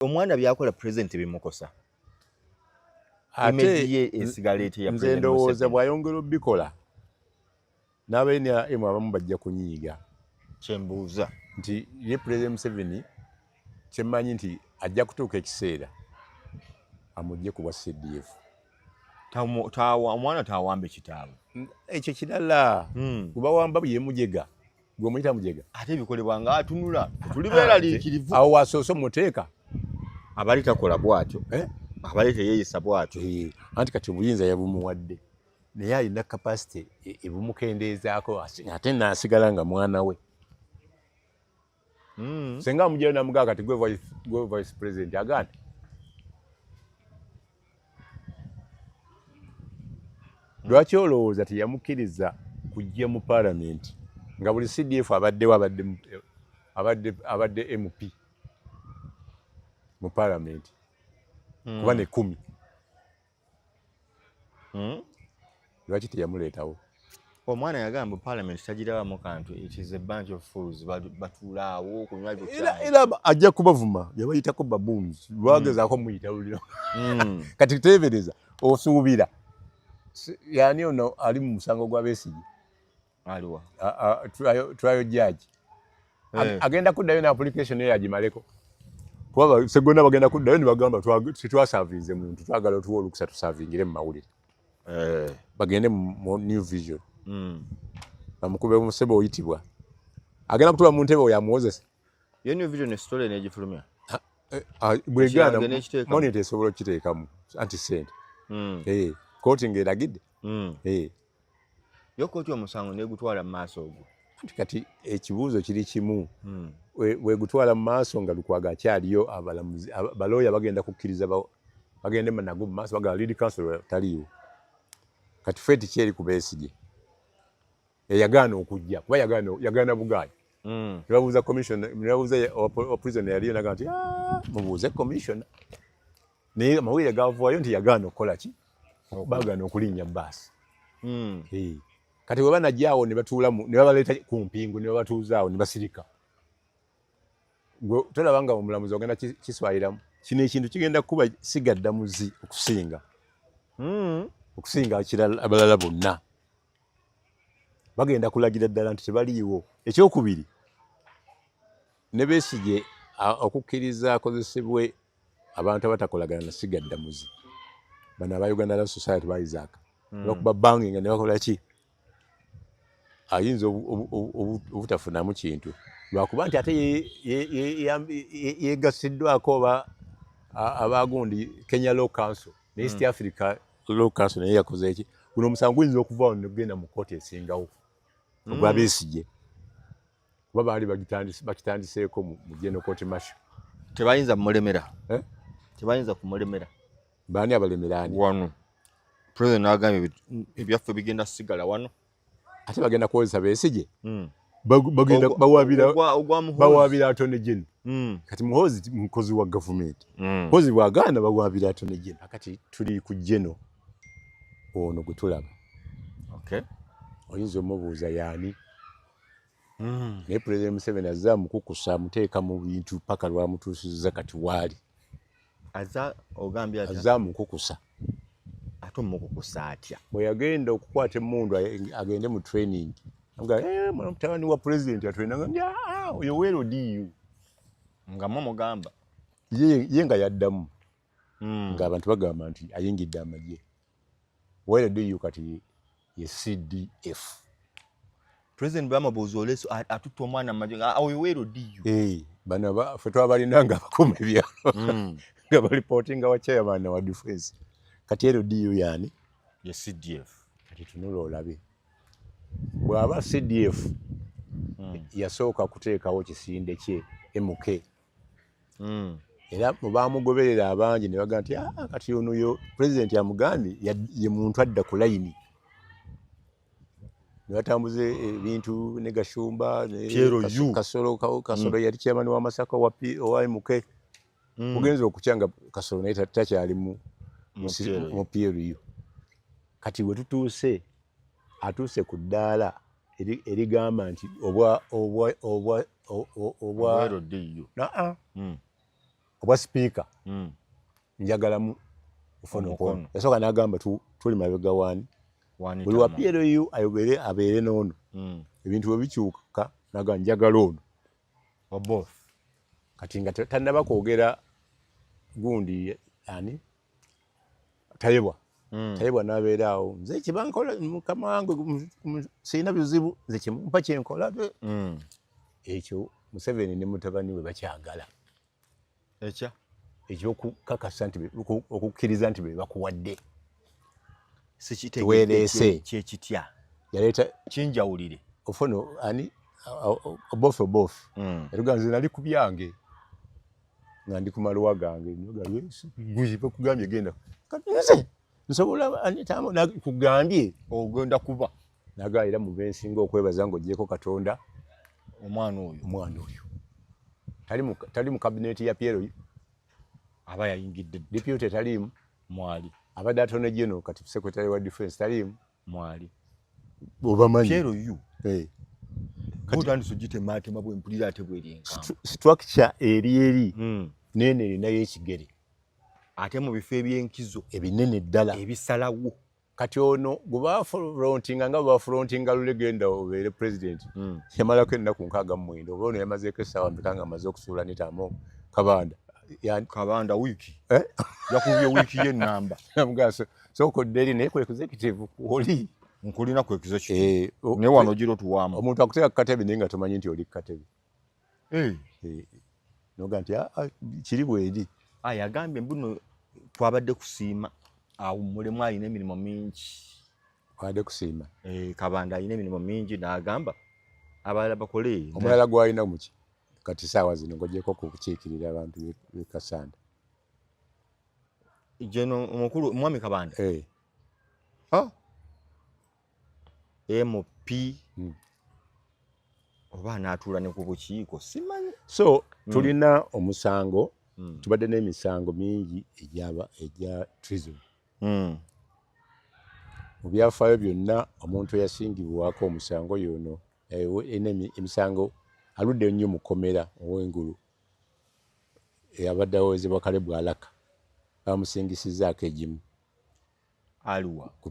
Omwana byakola president bimukosa. Ate Image ye esigala etya ya nze President ndowooza Museveni? bw'ayongera obikola n'aba NRM abamu bajja kunyiiga. Kyembuuza nti ye President Museveni kyemmanyi nti ajja kutuuka ekiseera amugye ku bwa CDF. Omwana tawambe kitaabwe. Ekyo kirala. Gwe bawamba ye mujega, gwe muyita mujega. Ate ebikolebwa nga atunula tuli beeraliikirivu. Awo wasoose omuteeka. Abali takola bw'atyo. Eh? Abali teyeeyisa bw'atyo. Anti kati obuyinza yabumuwadde naye alina capacity ebumukendeezaako ate naasigala nga mwana we. Senga amugyayo namugaa kati gwe vice president agaana. Lwaki olowooza teyamukkiriza kujja mu parliament nga buli CDF abaddewo abadde MP mu parliament kuba ne 10? Lwaki teyamuleetawo? Omwana yagamba parliament tagirabamu kantu, it is a bunch of fools, batuulaawo kunywa era ajja kubavuma, yabayitako baboons, lwagezaako muyita luliro. Kati teebereza osuubira yani ono ali mu musango gwa Besigye. Aliwa? Trial judge. Agenda kuddayo ne application eyo agimaleko, kuba Segona bagenda kuddayo ne bagamba tetwaservinze muntu, twagala otuwa olukusa tuservingire mu mawulire. Bagende mu New Vision. Bamukube musebe oyitibwa agenda kutula mu ntebe oyo amuwozesa. Yo New Vision story negifulumya. Bwegaana Ekirange n'ekiteekamu. Monitor esobola okukiteekamu anti sente. Kooti ng'eragidde. Yo kooti omusango negutwala mu maaso ogwo. Anti kati ekibuuzo kiri kimu. Wegutwala mu maaso nga Lukwago akyaliyo, abalamuzi balooya bagenda kukkiriza bagende nago mu maaso, bagala lead counsel taliiwo. Kati ffe tikyeri ku Besigye eyagaana okujja kuba yagaana bugaanyi. Ne babuuza commission, ne babuuza owa prison yaliyo naga nti, "Ah, mubuuze commissioner," naye amawulire gavaayo nti yagaana okukola ki, bagaana okulinnya baasi. Kati bwe banajja awo ne batuulamu ne babaleeta ku mpingu ne babatuuza awo ne basirika, gwe tolaba nga omulamuzi ogenda kiswaliramu kino ekintu kigenda kuba sigaddamuzi okusinga okusinga abalala bonna bagenda kulagira ddala nti tebaliiwo. Ekyokubiri, ne Besigye okukkiriza akozesebwe abantu abatakolagana na sigaddamuzi bano aba Uganda Law Society ba Isaac bakuba bangi nga ne bakola ki, ayinza obutafunamu kintu lwakuba nti ate yegasiddwako oba abagundi Kenya Law Council ne East Africa Law Council, naye yakoze eki, guno omusango guyinza okuvaawo negugenda mu kooti esingawo ogwa Besigye kuba baali bakitandiseeko mu General Court Martial. Tebayinza kumulemera? Eh? Tebayinza kumulemera? Baani abalemera ani? Wano president n'agambye ebyaffe bigenda sigala wano. Ate bagenda kuwozesa Besigye? Bagenda bawabira bawabira Attorney General. Kati Muhoozi mukozi wa gavumenti. Muhoozi bw'agaana bawabira Attorney General. Kati tuli ku General ono gwe tulaba. Oyinza omubuuza yaani? Naye President Museveni azze amukukusa, amuteeka mu bintu paka lwamutuusizza kati waali. Aza ogambye atya? Azze amukukusa. Ate omukukusa atya? Bwe yagenda okukwata emmundu agende mu training, nga mutabani wa president atraina, nga ah, oyo wa LDU. Nga mwe mugamba. Ye nga yaddamu. Ng'abantu bagamba nti ayingidde amagye. Wa LDU kati ye CDF. President bamubuuza oleso atutta omwana mu magye oyo wa LDU. Bano ffe twabalina nga bakuma ebyalo nga bareportinga wa chairman wa defense. Kati LDU yani? Ye CDF. Kati tunula olabe. Bw'aba CDF yasooka kuteekawo kisinde kye MK. Era mu baamugoberera abangi ne bagamba nti ah, kati ono yo president amugambye ye muntu adda ku layini. Ne batambuza ebintu ne Gashumba ne Kasolo, Kasolo yali chairman wa Masaka owa MK. Kugenza okukya nga Kasolo naye takyali mu PLU. Kati we tutuuse, atuuse ku ddaala erigamba nti obwa obwa obwa obwa LDU. Naa. Obwa sipiika njagalamu Ofwono. Omukono. Yasooka n'agamba tuli mabega waani Wani buli wa tama. PLU ayogere abeere n'ono. Ebintu bwe bikyuka naga njagala ono. Oboth. Kati nga tannaba kwogera gundi ani Tayebwa. Tayebwa n'abeera awo, nze kyebankola mukama wange, sirina bizibu, nze kyemumpa kyenkola. Ekyo Museveni ne mutabani we bakyagala. Ekya ekyokukakasa nti okukkiriza nti be bakuwadde. Sikitegedde. Weereese. Kyekitya? Yaleeta Kinjawulire. Ofwono ani Oboth Oboth yatugaa nze nali ku byange nga ndi ku maluwa gange, gwe bakugambye genda, kati nze nsobola ani kugambye ogenda kuba nagaa era mu bensinga okwebaza ng'ogyeko Katonda omwana oyo. Omwana oyo tali mu kabineti ya PLU. Aba yayingidde dda. Deputy taliimu. Mwali. Abadde attorney general, kati secretary wa defense taliimu. Mwali. Obamanyi. PLU. Eh. Otandise ogitematema bwe mpulira ate bweri enkamba. Structure eri neeno erinayo ekigere. Ate mu bifo ebyenkizo ebinene ddala ebisalawo. Kati ono gwe bafrontinga nga bafrontinga lule genda obeere president, yamalako ennaku 69, oba ono yamazeeko essaawa mbeka nga amaze okusuula nitamu Kabanda. Kabanda wiiki. Eh? Yakubye wiiki y'ennamba. Namugamba, sooka odde eri naye ku executive oli nkulina ku executive. Eh, naye wano gira otuwaamu. Omuntu akuteeka ku katebe naye nga tomanyi nti oli ku katebe. Eh. Eh, noga nti "Ah, ah, kiri bweri." Ah, yagambye mbuno twabadde kusiima awummulemu, alina emirimu mingi. Wadde kusiima. Eh, Kabanda alina emirimu mingi n'agamba abalala bakole. Omulala gwalina muki kati saawa zino ng'ogyeko kukiikirira abantu b'e Kasanda? Geno omukulu mwami Kabanda. Eh, Ah. MP oba anaatuula ne ku bukiiko simanyi. So tulina omusango, tubadde n'emisango mingi egya treason. Mu byafaayo byonna omuntu eyasingibwako omusango yono erina emisango aludde nnyo mu kkomera ow'engulu eyabadde awozebwa Caleb Alaka, bamusingisizaako egimu. Aliwa? Ku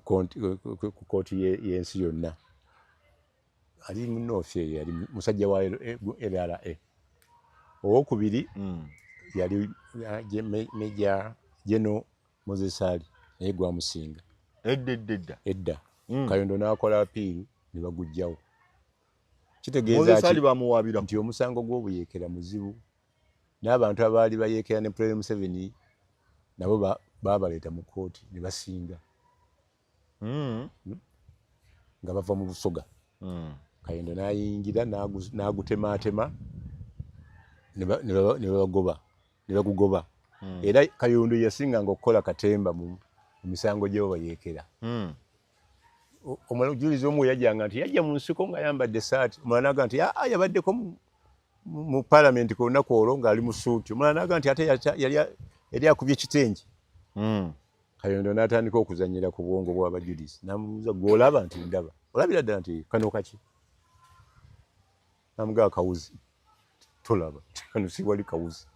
kooti y'ensi yonna, ali mu North eyo, yali musajja wa LRA. Owokubiri yali Major General Moses Ali, naye gwamusinga. Edda edda edda. Edda. Kayondo n'akola appeal ne bagugjawo. Kitegeeza Moses Ali ki? Bamuwaabira. Nti omusango gw'obuyeekera muzibu, n'abantu abaali bayeekera ne President Museveni nabo baabaleeta mu kooti ne basinga nga bava mu Busoga. Kayondo n'ayingira n'agutemaatema ne babagoba ne bagugoba. Era Kayondo yasinganga okukola katemba mu misango gy'abo bayeekera. Omujulizi omu yajjanga nti yajja mu nsiko ng'ayambadde essaati, omulala n'agamba nti aa yabaddeko mu paalamenti ku lunaku olwo ng'ali mu suuti, omulala n'agamba nti ate yali akubye kitengi. Kayondo n'atandika okuzannyira ku bwongo bw'abajulizi, n'amubuuza, "Gw'olaba?" Nti, "Ndaba." "Olabira ddala?" Nti, "Kano kaki?" N'amugamba, "Kawuzi." "Tolaba kano si wali kawuzi?"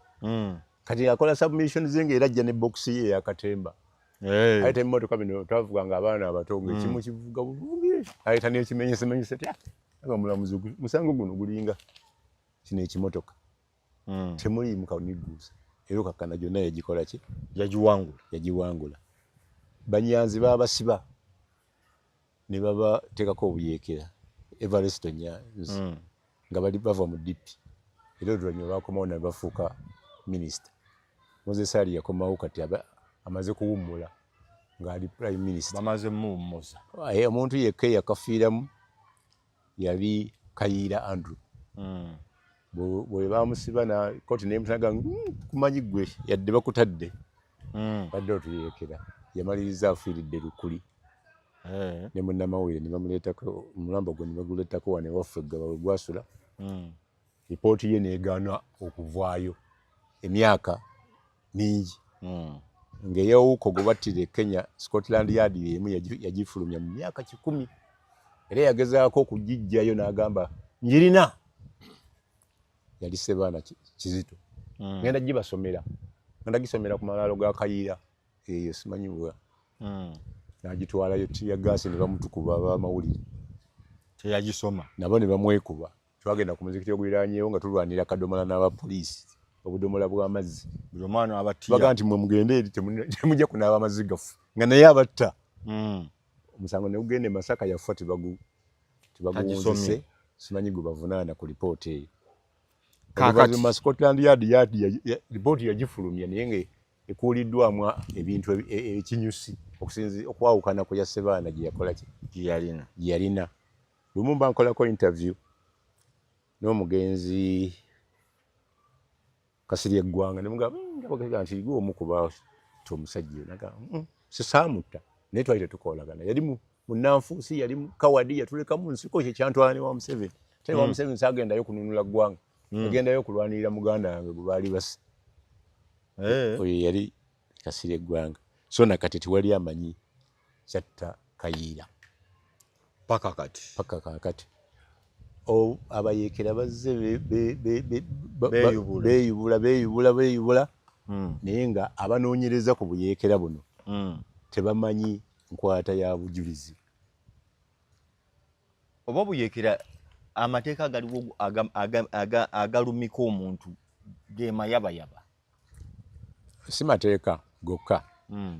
Kati akola submission ze ng'era ajja ne bokisi ye eyakatemba. Aleeta emmotoka bino twavuganga abaana abato ng'ekimu kivuga bulungi, aleeta n'ekimenyesemenyese ti aba mulamuzi, musango guno gulinga kino ekimotoka, temuliimu kanigguusa, era okakkana gyonna yagikola ki? Yagiwangula. Yagiwangula. Banyanzi baabasiba ne babateekako obuyeekera, Everest Nyanzi, nga bali bava mu DP, era oluvannyuma bakomawo ne bafuuka minisita. Moses Ali yakomawo kati amaze kuwummula ng'ali prime minister. Bamaze muwummuza. Omuntu yekka eyakafiiramu yali Kayiira Andrew. Bwe bamusiba na kooti nemutaga, kumanyi gwe yadde bakutadde badde otuyeekera." Yamaliriza afiiridde Lukuli. Ne munnamawulire ne bamuleetako omulambo gwe ne baguleetako wano ewaffe Ggaba we gwasula. Lipooti ye negaana okuvaayo emyaka mingi, ng'eyawuko gwe battira e Kenya, Scotland Yard emu yagifulumya mu myaka 100, era yagezaako okugiggyayo n'agamba njirina, yali Sebaana Kizito. Ngenda gibasomera, ngenda gisomera ku malaalo ga Kayiira eyo, simanyi bwa n'agitwalayo tear gas ne bamutukuba abamawulire. Teyagisoma. Nabo ne bamwekuba. Twagenda ku muzikiti oguliranyeewo nga tulwanira kadomola n'abapoliisi, obudomola bw'amazzi. Buli omwana abatiya. Baga nti mwe mugende eri, temujja kunaaba amazzi gaffe, nga naye abatta. Omusango ne gugenda e Masaka, yafa tebaguwunzise. Tagisomye. Simanyi gwe bavunaana ku lipoota eyo. Kaakati. Oluvannyuma Scotland Yard lipooti yagifulumya, naye nga ekuuliddwamu ebintu ekinyusi okusinzi okwawukana ku ya Sebaana gye yakola ki? Gye yalina. Gye yalina. Lumu mba nkolako interview n'omugenzi Kasirye Eggwanga, ne mugamba, nga nti gwe omu ku batta omusajja oyo." Nagamba, sisaamutta, naye twali tetukolagana, yali munnanfuusi, yali kawadi, yatuleka mu nsiko, kye kyantwala ne wa Museveni. Ate wa Museveni saagendayo kununula ggwanga, agendayo okulwanirira muganda wange gwe baali basi." Oyo yali Kasirye Eggwanga. So nakati tewali amanyi kyatta Kayiira. Paka kati. Paka kaakati. Abayeekera bazze Beeyubula. Beeyubula, beeyubula, beeyubula, naye nga abanoonyereza ku buyeekera buno tebamanyi nkwata ya bujulizi. Oba buyeekera, amateeka agaliwo agalumika omuntu ge mayabayaba. Si mateeka gokka.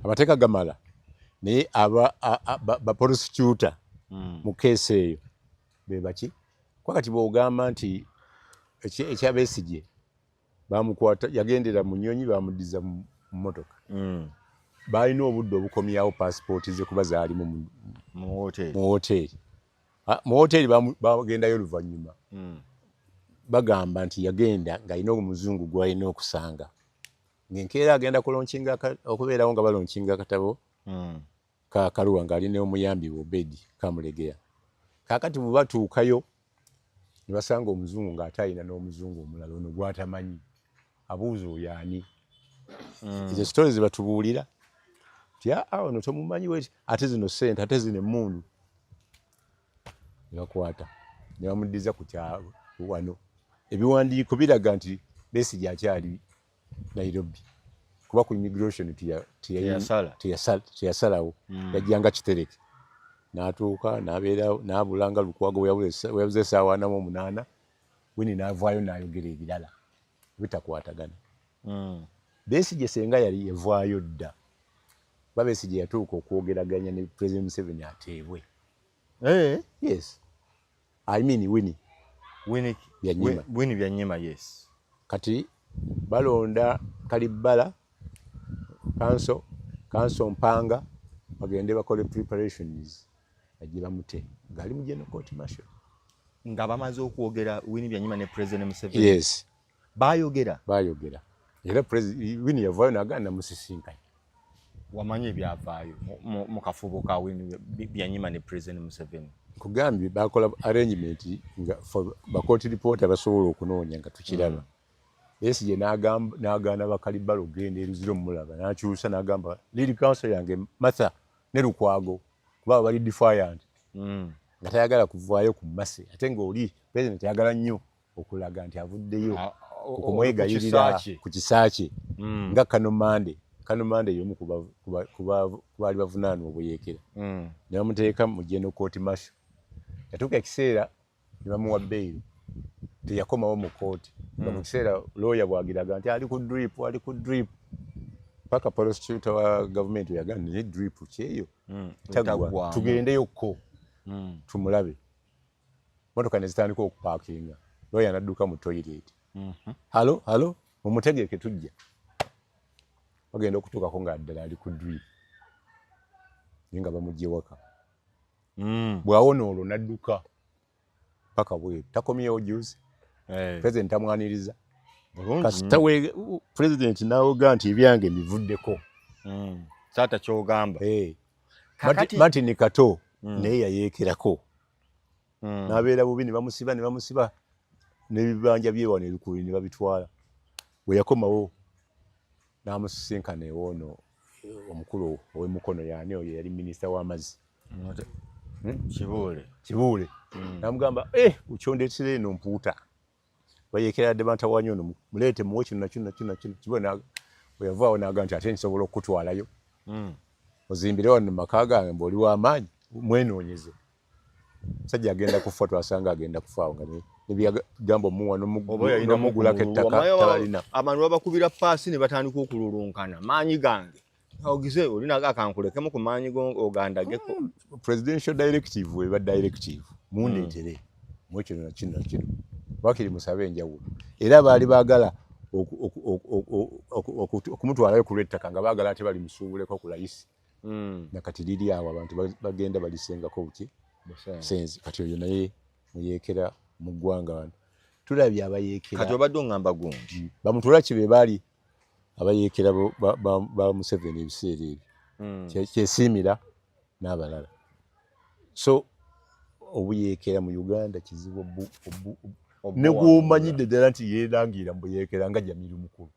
Amateeka gamala, naye aba ba prosecutor mu case eyo be baki? Kuba kati bw'ogamba nti ekya Besigye bamukwata, yagendera mu nnyonyi, bamuddiza mu mmotoka. Balina obudde obukomyawo paasipooti ze kuba zaalimu mu woteeri. Mu woteeri. Mu woteeri bagendayo oluvannyuma. Bagamba nti yagenda ng'alina omuzungu gw'alina okusanga, ng'enkeera agenda kulaunchinga okubeerawo nga balaunchinga akatabo ka Kaluwa, ng'alina omuyambi we Obedi Kamulegeya. Kaakati bwe batuukayo ne basanga omuzungu ng'ate alina n'omuzungu omulala ono gw'atamanyi, abuuza oyo ani. Ezo stories ze batubuulira nti aa, ono tomumanyi weti, ate zino ssente, ate zino emmundu. Ne bakwata ne bamuddiza ku kyalo wano. Ebiwandiiko biraga nti Besigye akyali Nairobi, kuba ku immigration Teyasala. Teyasalawo. Yajjanga kitereke n'atuuka n'abeera n'abula nga Lukwago bwe yabuze essaawa 48, Winnie n'avaayo n'ayogera ebirala bitakwatagana. Besigye senga yali yavaayo dda, kuba Besigye yatuuka okwogeraganya ne President Museveni ateebwe. Yes, I mean Winnie. Winnie. Byanyima. Winnie Byanyima, yes. Kati balonda Kalibbala, counsel Mpanga, bagende bakole preparations bajje bamute ng'ali mu general court martial. Nga bamaze okwogera Winnie Byanyima ne President Museveni. Yes. Baayogera. Bayogera, era Winnie yavaayo n'agamba namusisinkanye. Wamanyi ebyavaayo mu kafubo ka Winnie Byanyima ne President Museveni? Nkugambye, bakola arrangement nga for ba court reporter basobola okunoonya nga tukiraba. Besigye n'agaana Bakalibbala okugenda e Luzira omulaba, n'akyusa n'agamba lead counsel yange Martha ne Lukwago, kuba bali defiant, nga tayagala kuvaayo ku mase, ate ng'oli president ayagala nnyo okulaga nti avuddeyo okumwegayirira ku kisa kye. Nga Kanomande, Kanomande y'omu ku baali bavunaanwa obuyeekera, ne bamuteeka mu general court martial. Yatuuka ekiseera ne bamuwa bail, teyakomawo mu kooti, nga mu kiseera lawyer bwagiraga nti ali ku drip, ali ku drip, paka prosecutor wa gavumenti yagamba, naye drip kyeyo taggwa, Taggwamu. Tugendeyokko tumulabe. Motoka ne zitandika okupaakinga, lawyer n'adduka mu toilet, "Hello, hello, mumutegeke tujja." Bagenda okutuukako nga ddala ali ku drip, naye nga bamugye waka. Bw'awona olwo n'adduka paka bweru, takomyewo juzi. President tamwaniriza. Bulungi. Kasita we president n'awoga nti ebyange mbivuddeko. Saata kyogamba. Kakati Martin Kato naye yayeekerako, n'abeera bubi, ne bamusiba, ne bamusiba n'ebibanja bye wano ebikulu ne babitwala. Bwe yakomawo n'amusisinkana ewoono omukulu ow'emukono, yaani oyo yali minisita w'amazzi? Kibuule. Kibuule. N'amugamba, eh, ukyondeetera eno mpuuta. Bayeekera dde bantawanya ono, muleete muwe kino nakino nakino nakino. Kibe bwe yavaawo n'agamba nti ate nsobola okukutwalayo ozimbire wano mu maka gange mbu oli w'amaanyi, mwenoonyeze. Musajja agenda kufa, twasanga agenda kufa awo nga nebyagamba omuwa Oba yalinamu n'omugulako ettaka tabalina. Abantu babakubira paasi ne batandika okululunkana, maanyi gange ogize olinaga akankulekemu ku maanyi go ogandageko. Presidential directive eba directive, mundeetere muwe kino nakino nakino, wakiri musabe enjawulo. Era baali baagala okumutwalayo ku lw'ettaka nga baagala ate balimusuubuleko ku layisi. Nakati liri awo, abantu bagenda balisengako buki senzi. Kati oyo naye muyeekera mu ggwanga wano tulabye abayeekera. Kati obadde oŋŋamba gundi. Bamutulaki be baali abayeekera ba Museveni ebiseera ebyo. Kyesiimira n'abalala. So obuyeekera mu Uganda kizibu ne gw'omanyidde ddala nti yeerangira mu buyeekera nga Jamiru Mukulu.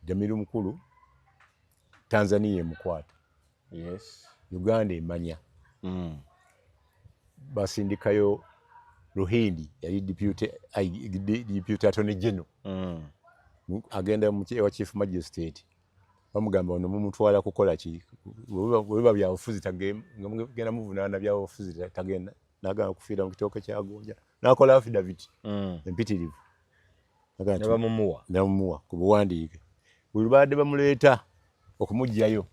Jamiru Mukulu Tanzania emukwata. Uganda emanya. Basindikayo Ruhindi, yali deputy attorney general. Agenda ewa chief magistrate, bamugamba ono mumutwala kukola ki? Bwe biba byabufuzi nga mugenda muvunaana byabufuzi, tagenda. Nagamba kufiira mu kitooke kya gonja, n'akola affidavit empitirivu. Naga ne nti bamumuwa. Ne bamuwa ku buwandiike. Buli lubadde bamuleeta okumuggyayo,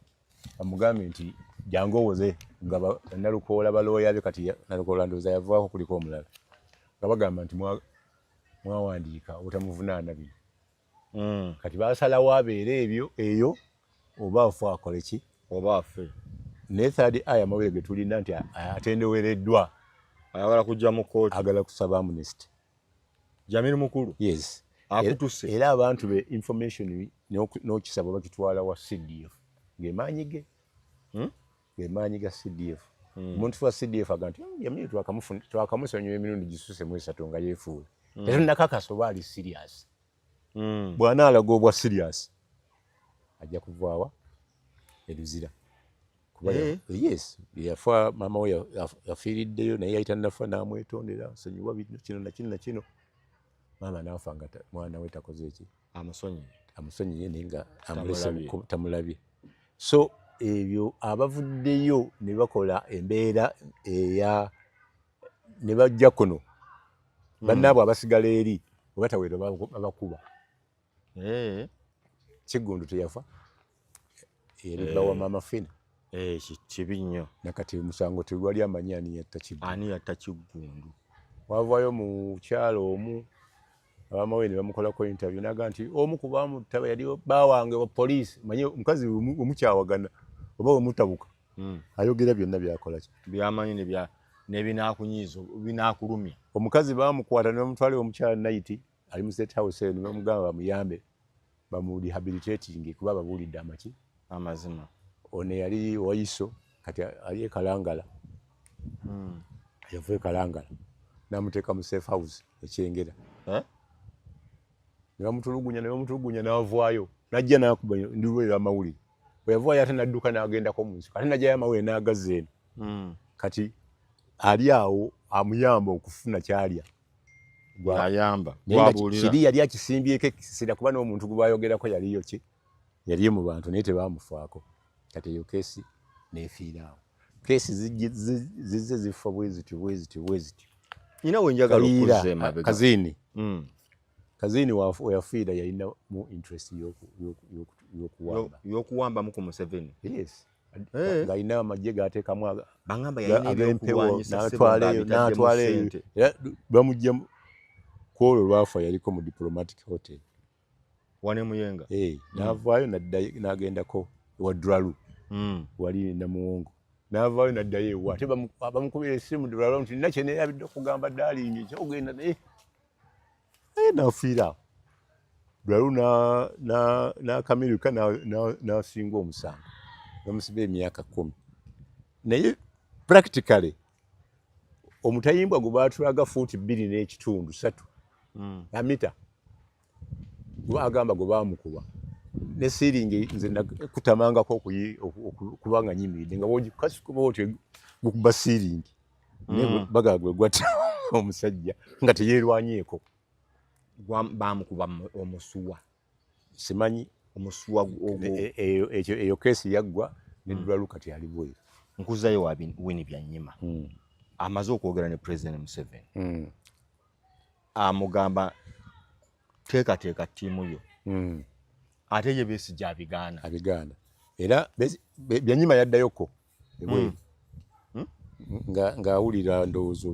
bamugambe nti jangu owoze nga Nalukoola balooya be. Kati Nalukoola ndowooza yavaako, kuliko omulala, nga bagamba nti mwawandiika obutamuvunaana bino. Kati basalawo abeere ebyo eyo oba afe akole ki? Oba afe. Naye Third Eye amawulire ge tulina nti atendewereddwa. Ayagala kujja mu kooti. Agala kusaba amnesty. Jamiri Mukulu? Yes. Akutuse. Era abantu be information n'okisaba bakitwala wa CDF ng'emaanyi ge ng'emaanyi ga CDF. Omuntu wa CDF agamba nti, Jamiri twakamusonyiwa emirundi gisuse mu esatu nga yeefuula. Tetunnakakasa oba ali serious." Bw'anaalaga obwa serious ajja kuvaawa eruzira. Kuba yes, yafa maama we yafiiriddeyo, naye yali tannafa n'amwetondera, nsonyiwa bino kino na kino na kino. Maama n'afa nga mwana we takoze eki? Amusonyiye. Amusonyiye naye nga amulese. Tamulabye. Tamulabye. So ebyo abavuddeyo ne bakola embeera eya ne bajja kuno, bannaabwe abasigala eri bwe batawera babakuba. Kiggundu teyafa, yali bba wa Maama Fina. Eh, kibi nnyo. Nakati omusango tegwali amanyi ani yatta Kiggundu. Ani yatta Kiggundu? Wavaayo mukyalo omu, abamawulire ne bamukolako interview, naga nti omu ku bamutta yali bba wange wa poliisi. Manyi omukazi omukyawagana oba wemutabuka ayogera byonna byakola ki. Byamanyi nebinakunyiiza, binaakulumya. Omukazi bamukwata ne bamutwala omukyala Night ali mu State House eyo, ne bamugamba bamuyambe bamu rehabilitating kuba babuulidde amaki. Amazima. Ono yali wayiso, kati ali e Kalangala. Yava e Kalangala n'amuteeka mu safe house ekyengera. Eh? Ne bamutulugunya, ne bamutulugunya, n'avaayo n'ajja n'akuba ndiwera amawulire. Bwe yavaayo ate n'adduka n'agendako mu nsiko, ate n'ajjayo amawulire n'agazza eno. Kati ali awo amuyamba okufuna kyalya. Ayamba. Naye nga Gwabuulira. Kiri yali akisimbyeko ekisira kuba n'omuntu gwe bayogerako yaliyo ki, yaliyo mu bantu, naye tebamufaako. Kati eyo case neefiira awo. Case zizze zifa bwe zityo bwe zityo bwe zityo. Nina we njagala Kayiira, okuzza emabega. Kazini. Kazini we yafiira yalina mu interest y'okuwamba. Y'okuwambamu ku Museveni. Yes. Eh. Ng'alina amagye g'ateekamu Bangamba yalina ag'empewo, ebyokulwanyisa ssebo n'atwala eyo, ng'abitaddemu n'atwala eyo. ssente. Era bamugya ku olwo lwafa yaliko mu diplomatic hotel. Wane Muyenga. Eh, n'avaayo n'addayo n'agendako ewa Dralu. Wali Namuwongo. N'avaayo n'addayo ewa. Ate bamukubira essimu Dralu nti nina kye neerabidde okugamba darling, kyogenda naye. Eh, n'afiira awo. Dralu n'akamiruka n'asinga omusango. Bamusiba emyaka 10. Naye practically omutayimbwa gwe baatulaga fuuti bbiri n'ekitundu ssatu amita agamba gwe baamukuba ne siiringi, nze nakutamangako okuba nga nyimiridde nga bwogikasikuba otyo gukuba siiringi, naye bagaa gwe gwatta omusajja nga teyeerwanyeeko. Bamukuba omusuwa. Simanyi. Omusuwa ogwo. Eyo kesi yaggwa neddulalu, kati ali bweru. Nkuzayo wa Winnie Byanyima. Amaze okwogera ne President Museveni. Amugamba teekateeka ttiimu yo. Ate ye Besigye abigaana. Abigaana, era Byanyima yaddayoko ebweru ng'awulira ndowooza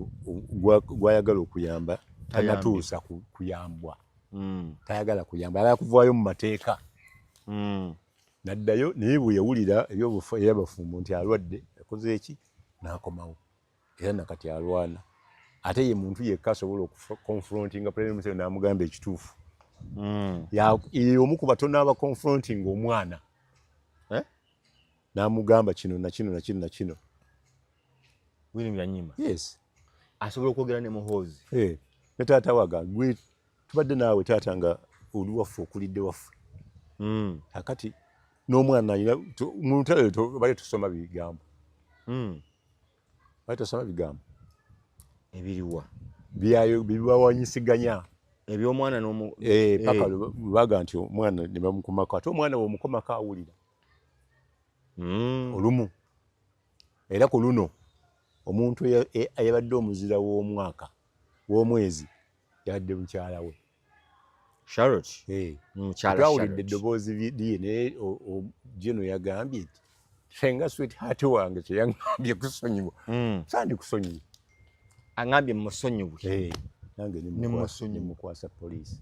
gwayagala okuyamba tanatuusa kuyambwa. Tayagala kuyamba, ayagala kuvaayo mu mateeka. Naddayo, naye bwe yawulira ebyabafumbo nti alwadde akoze eki, n'akomawo, era nakati alwana. Ate ye muntu yekka asobola okuconfrontinga President Museveni n'amugamba ekituufu. Ye omu ku batono aba confronting omwana. Eh? N'amugamba kino na kino na kino na kino. Winnie Byanyima? Yes. Asobola okwogera ne Muhoozi? Eh, ne taata waga gwe tubadde naawe taata nga oli waffe, okulidde waffe. Akati n'omwana alina mu lutalo bali tusoma bigambo. Bali tosoma bigambo. Ebiriwa? Byayo bibawanyisiganya. Ebyomwana n'omu? Eh, paka baga nti omwana ne bamukomako, ate omwana bw'omukomako awulira. Olumu era ku luno omuntu eyabadde omuzira w'omwaka w'omwezi yabadde mukyala we. Charlotte. Eh. Mukyala. Twawulidde eddoboozi lye, naye Gino yagambye nti senga sweetheart wange kyeyaŋŋambye kusonyiwa, sandi kusonyiwa. Aŋŋambye musonyiwe. Eh, nange nemukwasa poliisi,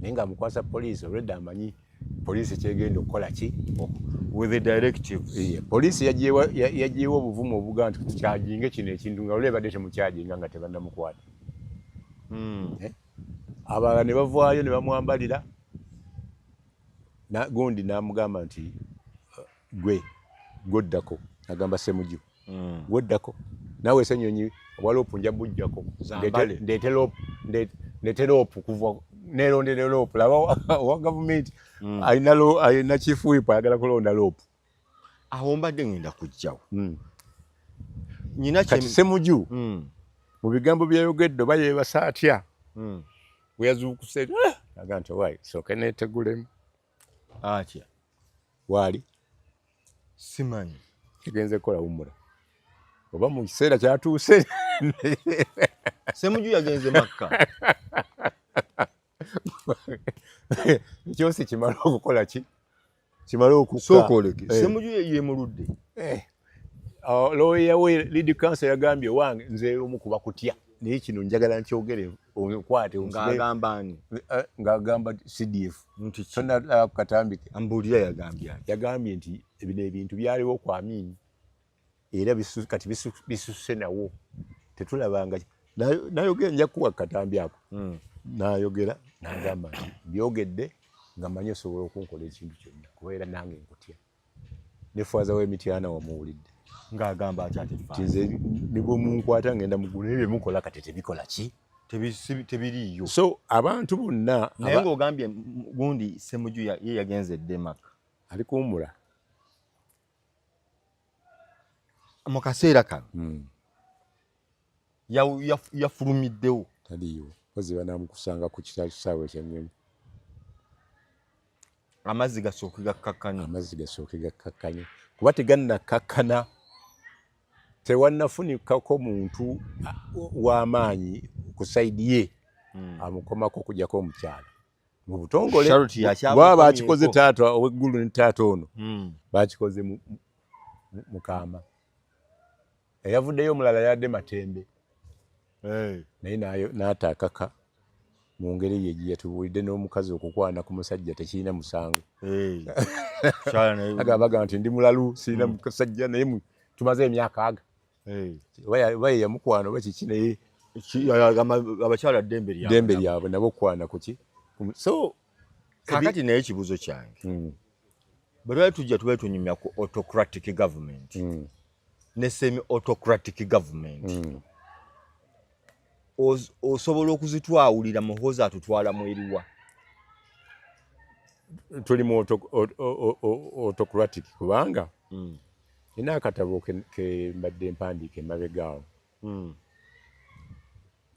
naye nga amukwasa poliisi olwedde amanyi poliisi kyegenda okukola ki. With the directives. Yeah. Poliisi yagiyewa obuvumu obuga nti tukyajinge kino ekintu nga olwebadde temukyajinga nga tebannamukwata. Eh? Abalala ne bavaayo ne bamwambalira gundi n'amugamba nti gwe gwoddako, agamba Semuju, gwoddako naawe Senyonyi obwa LOP nja bujjako, ndeete LOP kuva nerondere LOP. Laba owa gavumenti alina chief whip ayagala kulonda LOP. Awo mbadde ngenda kujjawo. Nyina kati Semuju mu bigambo byayogedde oba yeebasa atya, bwe yazuukuse aga nti owaayi sooke neetegulemu. Atya? Waali. Simanyi. Kigenze kukola wumula oba mu kiseera kyatuuse. Semuju yagenze Makka. Ekyosi kimala okukola ki, kimala okukka. Sooka oleke. Semuju yemuludde. Eh. Lawyer we, lead counsel, yagambye wange nze omu kuba kutya, naye kino njagala nkyogere okwate. Ng'agamba ani? Ng'agamba CDF. Nti ki? Tonna katambike. Ambuulira yagambye ani? Yagambye nti bino ebintu byaliwo ku Amin, era kati bisusse nawo tetulabanga. Nayogera, nja kukuwa katambi ako. Nayogera n'agamba nti byogedde nga manyi osobola okunkola ekintu kyonna, kuba era nange nkutya. Ne faaza w'emityana wamuwulidde. Ng'agamba ati ate nti nze ne bwe munkwata ngenda muggulu, naye bye mukola kati tebikola ki? Tebiriiyo. So abantu bonna Naye ng'ogambye gundi Semuju ye yagenze Denmark. Ali kuwummula. Mu kaseera kano yafulumiddewo. Taliiwo, kozi banamukusanga ku kisaawe ekyennyonyi. Amazzi gasooke gakkakkanye. Amazzi gasooke gakkakkanye, kuba tegannakkakkana tewannafunikako muntu w'amaanyi ku side ye amukomako okujjako omukyala mu butongole. Charlotte kuba bakikoze taata ow'eggulu ne taata ono bakikoze mu kaama. Eyavuddeyo omulala yadde Matembe, naye n'ataakaka mu ngeri ye gye yatubuulidde n'omukazi okukwana ku musajja tekirina musango. Kyala naye agamba nti ndi mulalu, sirina musajja, naye tumaze emyaka aga oba ye yamukwana oba kiki, naye agamba abakyala ddembe lyabwe. Ddembe lyabwe nabo okwana kuki. So Kaakati naye ekibuuzo kyange, bwe twali tujja tubali tunyumya ku autocratic government ne semi autocratic government, osobola okuzitwawulira? Muhoozi atutwala mu eriwa? Tuli mu autocratic, kubanga nina akatabo ke mbadde mpandiika emabega awo.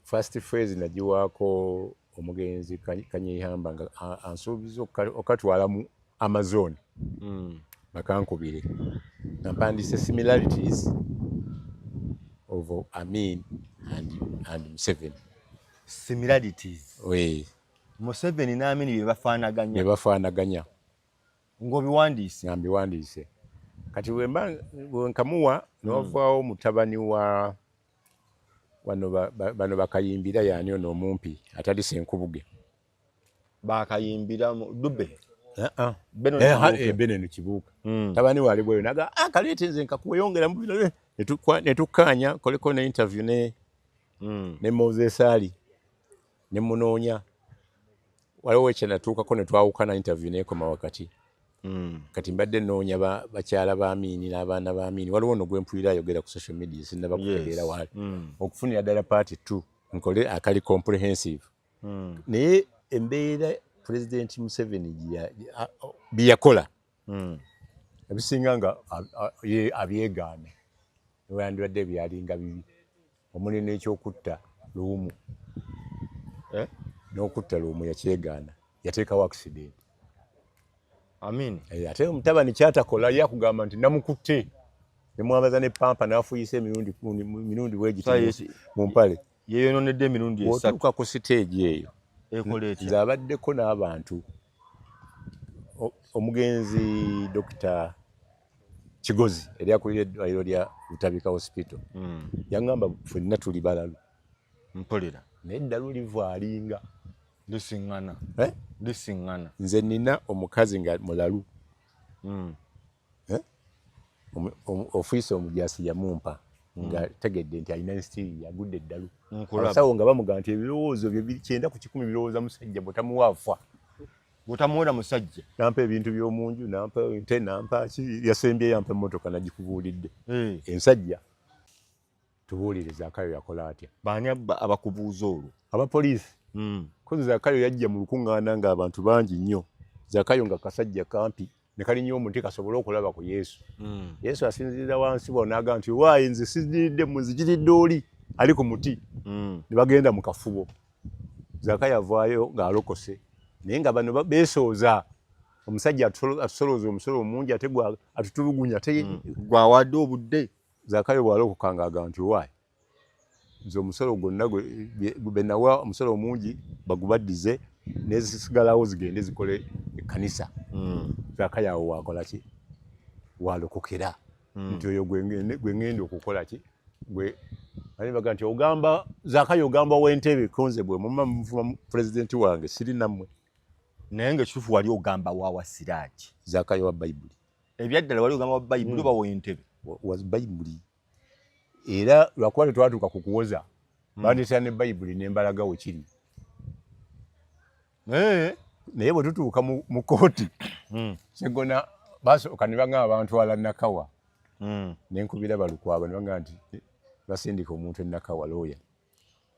First phase nagiwaako Omugenzi Kanyeihamba nga ansuubiza okatwala mu Amazon bakankubire, nga mpandiise similarities of Amin and Museveni. Similarities Museveni n'Amin bye bafaanaganya. Bye bafaanaganya. Ng'obiwandiise? Nga mbiwandiise. Kati wemba wenkamuwa newavaawo mutabani wa wano bano bakayimbira, yaani ono omumpi atali Senkubuge? Bakayimbira Dube. Beneno Kibuuka. Tabani wali bweyo naga, ah, kaleete nze nkakuweyongera mu bino, ne tukkaanya koleko ne interview ne Moses Ali ne munoonya. Waliwo ekyenatuukako ne twawukana, interview nekoma wakati. Kati mbadde noonya bakyala ba Amini n'abaana ba Amini. Waliwo ono gwempulira ayogera ku social media, sinnaba kutegeera waali okufunira ddala part two nkole akali comprehensive. Naye embeera Pulezidenti Museveni bye yakola ebisinga nga ye abyegaana, newandibadde byalinga bibi, omuli n'ekyokutta Luwumu. Eh? N'okutta Luwumu yakyegaana, yateekawo accident. Amin. Eh, ate omutabani kyatakola, ye akugamba nti namukutte nemwambaza ne pampa n'afuuyisa emirundi bwegiti mu mpale. Yeyononedde emirundi esatu. Bw'otuuka ku siteegi eyo, ekola etya? Nze abaddeko n'abantu, omugenzi Dr. Kigozi eri akulira eddwaliro lya Butabika Hospital yaŋŋamba ffenna tuli balalu. Mpulira. Naye eddalu livaalinga. Lisiŋŋana. Eh? Lisiŋŋana. Nze nina omukazi nga mulalu. Eh? Ofiisa omujasi yamumpa nga tegedde nti alina hysteria, yagudde eddalu. Nkulaba. Abasawo nga bamugamba nti ebirowoozo bye biri 90% birowooza musajja, bw'otamuwa afa. Bw'otamuwera musajja. Nampa ebintu by'omunju, nampa ente, nampa ki, yasembye yampa emmotoka nagikubuulidde. Eh. Ensajja tubuulire, Zaakayo yakola atya? Baani abakubuuza olwo? Abapoliisi. Kozi Zaakayo yajja mu lukuŋŋaana ng'abantu bangi nnyo. Zaakayo nga kasajja kampi ne kalinnya omuti kasobole okulaba ku Yesu. Yesu asinziirira wansi bw'o n'agamba nti waayi, nze siziridde, munzigiridde oli ali ku muti. Ne bagenda mu kafubo. Zaakayo avaayo ng'alokose, naye nga bano beesooza omusajja atusolooza omusolo omungi, ate gwe atutulugunya ate. Gwawadde obudde. Zaakayo bw'alokoka ng'agamba nti waayi, nze omusolo gwonna be nawa omusolo omungi bagubaddize, nezisigalawo zigende zikole ekkanisa. Zaakayo awo wakola ki? Walokokera nti oyo gwe ŋŋenda okukola ki, gwe ani baga nti ogamba Zaakayo, ogamba w'entebe konze bwe muma muvuma pulezidenti wange, siri nammwe. Naye nga ekituufu wali ogamba wawa Siraagi? Zaakayo wa Bayibuli. Ebyaddala wali ogamba wa Bayibuli oba w'entebe? Wa Bayibuli, era lwakuba tetwatuuka ku kuwoza, bandeetera ne Bayibuli nembalaga we kiri. Eh. Naye bwe tutuuka mu kooti, Segona basooka ne bagamba bantwala Nakawa. Nenkubira Balukwaba ne bagamba nti basindika omuntu e Nakawa, looya.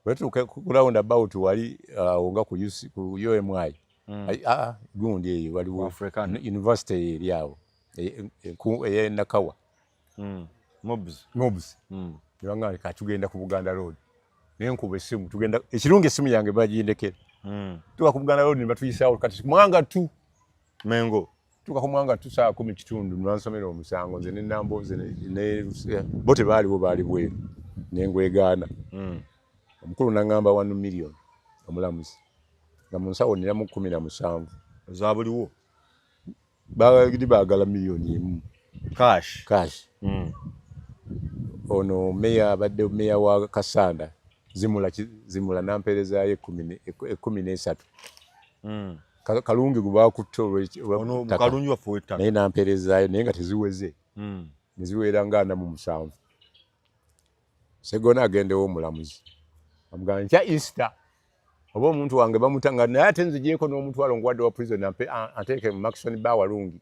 Bwe tutuuka ku round about wali awo nga ku UC, ku UMI. Ah, gundi eyo waliwo Africana. University eyo eri awo ey'e Nakawa. Mobs. Mobs. Ne bagamba nti kati tugenda ku Buganda Road. Nenkuba essimu, tugenda, ekirungi essimu yange bagindekera. Tuuka ku Buganda Road ne batuyisaawo kati Mwanga tu. Mengo. Tuuka ku Mwanga tu saa 10:15 ne bansomera omusango, nze ne Nambooze ne bo tebaaliwo, baali bweru, ne ngwegaana. Omukulu n'aŋŋamba 1 million, omulamuzi, nga mu nsawo ninamu 17. Za buliwo. Baali baagala miliyoni 1. Cash. Cash. Ono meya, abadde meya wa Kasanda, Zimula, Zimula nampeerezaayo 13. Kalungi gwe bakutte Ono olw'ettaka. Kalungi waffe w'ettaka. Naye nampeerezaayo, naye nga teziweze, ne ziwera nga 47. Segona agendewo omulamuzi amugamba nkya Easter oba omuntu wange bamuta nga, naye ate nzigyeko n'omutwalo nguwadde wa prison, anteeke mu Maxon Bar Walungi.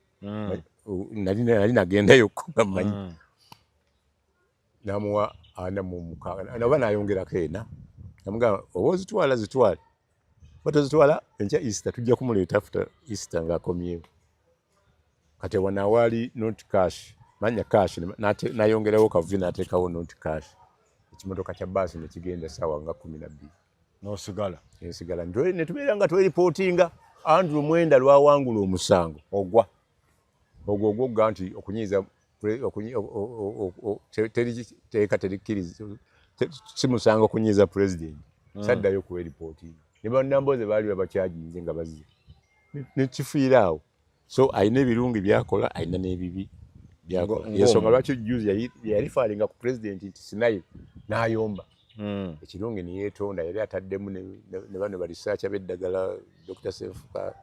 Nali nagendayo nga mmanyi. Namuwa 46 oba nayongerako ena, namugamba oba ozitwala zitwale, oba tozitwala, enkya Easter tujja kumuleeta, after Easter ng'akomyewo. Kati wano awaali not cash, manya cash, nayongerawo kavi n'ateekawo not cash, ekimotoka kya baasi nekigenda saawa nga 12. N'osigala. Nsigala ne tubeera nga tweripootinga. Andrew Mwenda lwawangula omusango ogwa ogwo ogwogga nti okunyiiza teri teeka terikkiriza, si musango okunyiiza president. Saddayo kweripootinga ne bannamboze baali babakyajinze nga bazze nekifiira awo. So alina ebirungi byakola, alina n'ebibi byakola. Yensonga lwaki juzi yareferinga ku president nti sinaye n'ayomba. Ekirungi neyeetonda, yali ataddemu ne bano ba researcher b'eddagala, Dr Sefuka,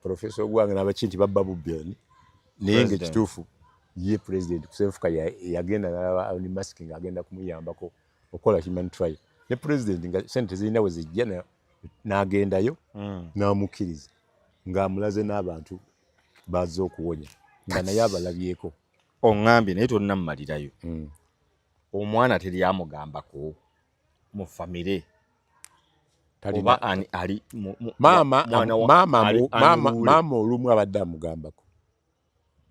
Professor Ogwanga n'abaki nti babba bubbi, naye nga ekituufu ye president Senfuka yagenda nalaba unmask nga agenda kumuyambako okukola human trial, ne president nga sente zirina we zijja n'agendayo n'amukkiriza ng'amulaze n'abantu bazze okuwonya nga naye abalabyeko. Oŋŋambye naye tonnammalirayo. Omwana teryamugambako mu famire oba ali maama olumu abadde amugambako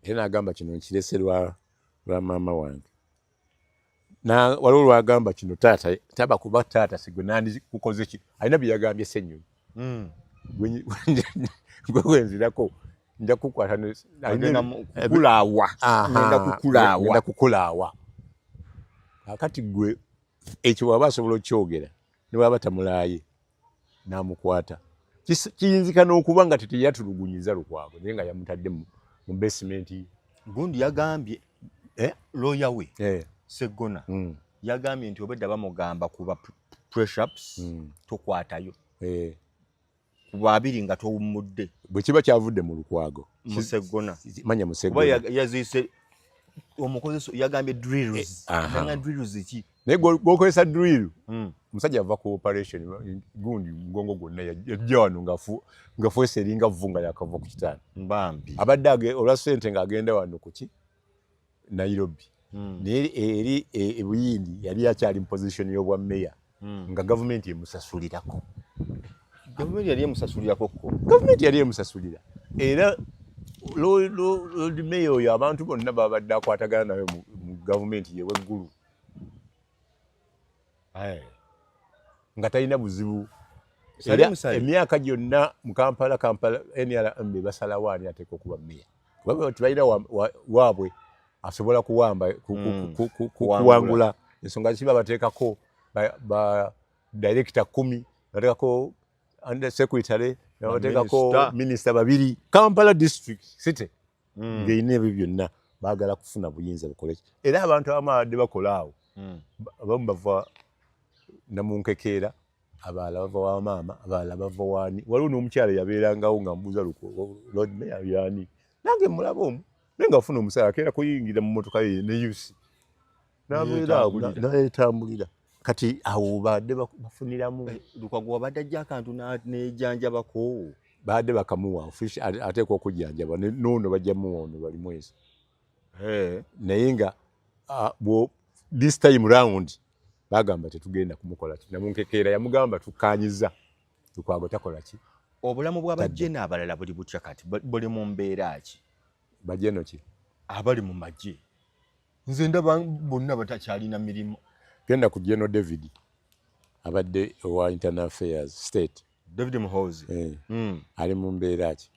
era n'agamba kino nkirese lwa maama wange. Waliwo lwagamba kino taata taba kuba taata sigwe nandikukoze ki, alina bye yagambye Ssenyonyi, gwe gwenzirako nja kukwata kukulaawa. Ngenda kukulaawa. Kakati gwe ekyo waba asobola okyogera ne waba tamulaaye n'amukwata, kiyinzika n'okuba nga teteyatulugunyiza Lukwago naye nga yamutadde mu basement. Gundi yagambye, lawyer we Seggona yagambye nti obwedda bamugamba kuba press-ups, tokwatayo kuba 20 nga towummudde. Bwe kiba kyavudde mu Lukwago. Museggona. Manya Museggona yaziise omukozesa, yagambye drills. Nga drills ki? Naye gwokozesa drill, omusajja ava ku operation gundi mugongo gwonna, yajja wano nga fuese eringa vvu nga yakava ku kitanda. Mbambi. Abadde olwa ssente ng'agenda wano kuki Nairobi, naye eri e Buyindi yali akyali mu position y'obwa meya nga gavumenti emusasulirako. Gavumenti yali emusasulirako ko? Gavumenti yali emusasulira, era Lord Mayor oyo abantu bonna babadde akwatagana naye mu gavumenti yeweggulu nga talina buzibu. Era emyaka gyonna mu Kampala, Kampala NRM basalawo ani ateeka okuba meya, kuba tebalina waabwe asobola kuwamba kuwangula. Ensonga kiba bateekako ba director 10, bateekako under secretary, bateekako minisita babiri. Kampala district city ng'erina ebyo byonna, baagala kufuna buyinza bukoleki. Era abantu abamu abadde bakola awo, abamu bava Namunkekeera, abalala bava wa maama, abalala bava waani. Waliwo n'omukyala yabeerangawo nga mbuuza Lord Mayor yani, nange mulaba omu naye nga afuna omusaala, akeera kuyingira mu mmotoka ye ne UC n'abeera awo n'ayetambulira. Kati awo badde bafuniramu. Lukwago wabadde ajja akantu nejanjabako. Badde bakamuwa, ateekwa okujjanjaba noono bajja muwa ono bali mwezi, naye nga this time round bagamba tetugenda kumukola ki. Namunkekeera yamugamba tukkanyiza Lukwago takola ki. Obulamu bw'abajeno abalala buli butya kati? Buli mu mbeera ki? Bajeno ki? Abali mu magye, nze ndaba bonna batakyalina mirimu. Genda ku General David abadde owa internal affairs state. David Muhoozi. Ali mu mbeera ki?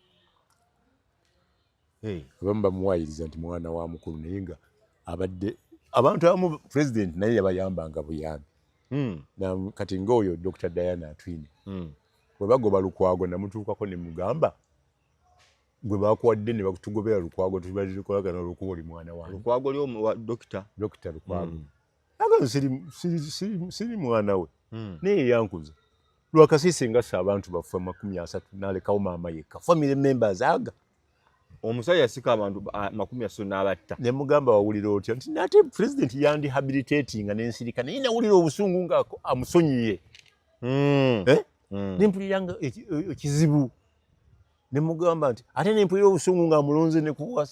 Abamu bamuwayiriza nti mwana wa mukulu, naye nga abadde abantu abamu president naye yabayambanga buyambi. Kati ngaoyo Dr Diana Atwine, bwe bagoba Lukwago namutuukako ne mugamba, gwe bakuwadde ne batugobera Lukwago, tubadde tukolagana olwokuba oli mwana wange. Lukwago oli dokita. Dokita Lukwago. Aga siri mwana we, naye yankuza lwakasiisi nga ssa abantu baffe 30 n'alekawo maama yekka, family members aga. Omusajja yasika abantu 30 n'abatta. Ne mugamba wawulira otya? Nti nate president yandihabilitatinga n'ensirika, naye nawulira obusungu nga amusonyiye. Eh? Nempulira nga ekizibu, ne mugamba nti ate nempulira obusungu nga amulonze ne kuwa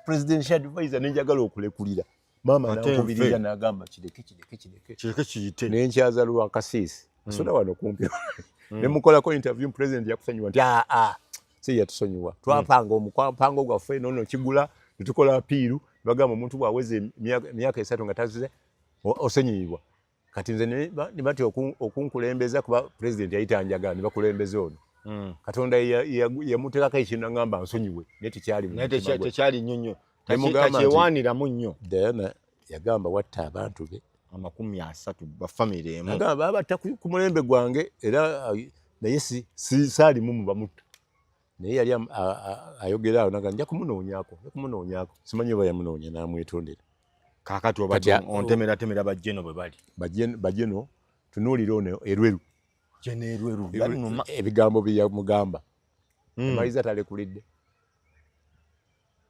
presidential advisor, nenjagala okulekulira maama. Nankubirira n'agamba kireke, kireke, kireke. Kireke kiyite. Nenkyaza lwakasiisi asula wano kumpi, ne mukolako interview. President yakusonyiwa? Nti aa, si yatusonyiwa, twapanga omupango gwaffe nono kigula netukola appeal. Bagamba omuntu bwaweza emyaka 3 nga tazize osonyiyibwa. Kati nze ne batya okunkulembeza kuba president yayita njagala ne bakulembeza ono. Katonda yamuteekako ekintu nagamba nsonyiwe, naye tekyali mu Naye mutima gwe. Tekyali nnyo nnyo. Ne mugamba nti- Takyewaaniramu nnyo. Diana yagamba watta abantu be 30 ba famire emu. Nagamba babatta ku mulembe gwange era naye si saalimu mu bamutta, naye yali ayogera awo naga nja kumunoonyaako, nja kumunoonyaako. Simanyi oba yamunoonya n'amwetondera. Kaakati Kati obadde ontemeratemera bajjeno bwe bali. Bajeno tunuulira ono Erweru. Jeno Erweru yanuma. Ebigambo bye yamugamba amaliza talekulidde.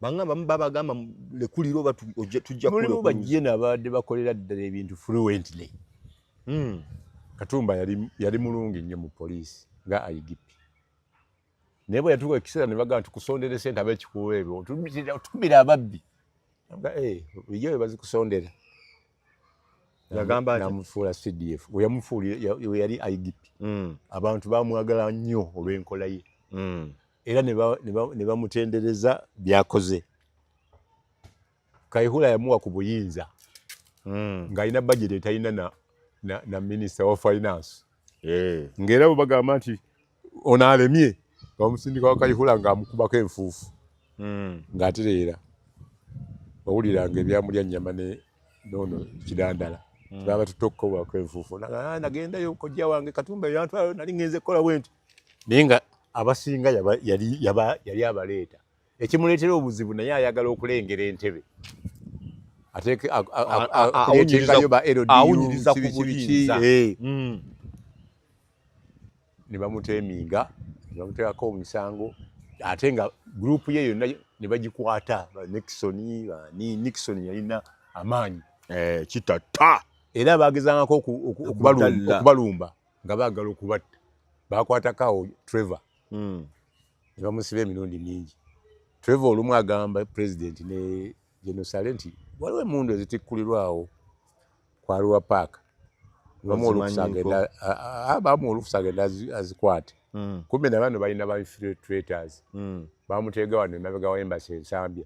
Bangamba babagamba lekulira oba tujja Mulimu kulekuluza. Bajeno abadde bakolera ddala ebintu fluently. Katumba yali mulungi nnyo mu poliisi nga IGP, naye bwe yatuuka ekiseera ne bagamba tukusondere sente ab'ekikuubo ebyo otukubira ababbi. Namuga, "Eh, bulijjo bwe bazikusondera." Yagamba atya? Namufuula CDF. We yamufuulira we yali IGP, abantu bamwagala nnyo olw'enkola ye era ne bamutendereza byakoze. Kaihura yamuwa ku buyinza ng'alina budget etalina na minister wa finance, ng'era bwe bagamba nti ono alemye nga bamusindika wa Kaihura ng'amukubako enfuufu ng'atereera. Owuliranga ebyamulya nnyama ne noono Kidandala baba tutokobako enfuufu. Naga, "Ah, nagendayo kojja wange Katumba yantwala, nali ngenze kukola bwe nti," naye nga abasinga yali abaleeta. Ekimuleetera obuzibu, naye ayagala okulengera entebe ateeke kuleetengayo ba LDU, Awunyiriza ku biki, biki, buyinza. Eh. Ne bamuteminga ne bamuteekako omusango, ate nga gurupu ye yonna ne bagikwata, ba Nixon bani. Nixon yalina amaanyi. Eh, kitatta. Era bagezangako Abdallah. okubalumba nga baagala okubatta. Bakwatako awo Trevor ne bamusiba emirundi mingi. Trevor olumu agamba president ne General Saleh nti waliwo emundu ezitikkulirwawo ku Arua Park, bamuwa olukusa Ozimanyiiko. agenda bamuwa olukusa agenda azikwate. Kumbe na bano balina ba infiltrators. Bamuteega wano emabega wa embassy Ensambya,